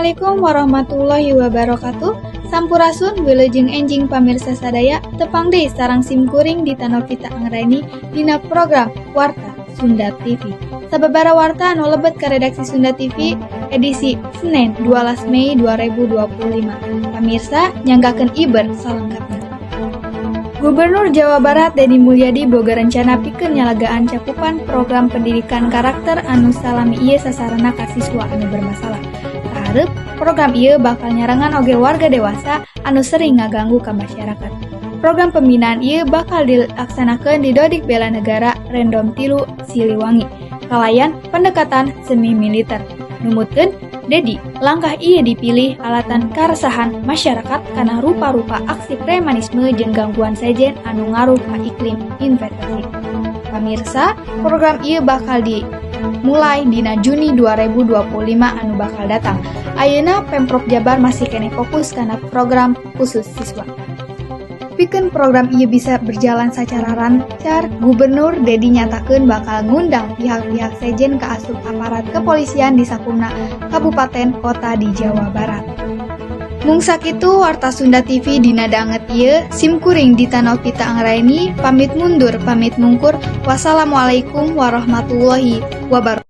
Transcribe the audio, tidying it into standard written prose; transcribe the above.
Assalamualaikum warahmatullahi wabarakatuh. Sampurasun, wilujeng enjing, pamirsa sadaya. Tepang deui sareng simkuring, Dita Novita Anggraini, dina program Warta Sunda TV. Sababara warta anu lebet ka redaksi Sunda TV edisi Senin 12 Mei 2025. Pamirsa, nyanggakeun iber salengkapna. Gubernur Jawa Barat Dedi Mulyadi boga rencana pikeun nyalagaan cakupan program pendidikan karakter anu salami ieu sasarana ka siswa anu bermasalah. Kaharep, program ieu bakal nyarengan oge warga dewasa anu sering ngaganggu ka masyarakat. Program pembinaan ieu bakal dilaksanakeun di Dodik Bela Negara Rendom 3 Siliwangi kalayan pendekatan semi militer. Numutkeun Dedi, langkah ieu dipilih alatan karesahan masyarakat kana rupa-rupa aksi premanisme jeung gangguan sejen anu ngaruh ka iklim investasi. Pamirsa, program ieu bakal dimulai dina Juni 2025 anu bakal datang. Ayeuna Pemprov Jabar masih keneh fokus kana program khusus siswa. Pikeun program ieu bisa berjalan secara lancar, Gubernur Dedi nyatakeun bakal ngundang pihak-pihak sejen ka asup aparat kepolisian di sakumna kabupaten kota di Jawa Barat. Mung sakitu Warta Sunda TV dina danget ieu. Simkuring, Dita Novita Anggraini, pamit mundur, pamit mungkur. Wassalamualaikum warahmatullahi wabarakatuh.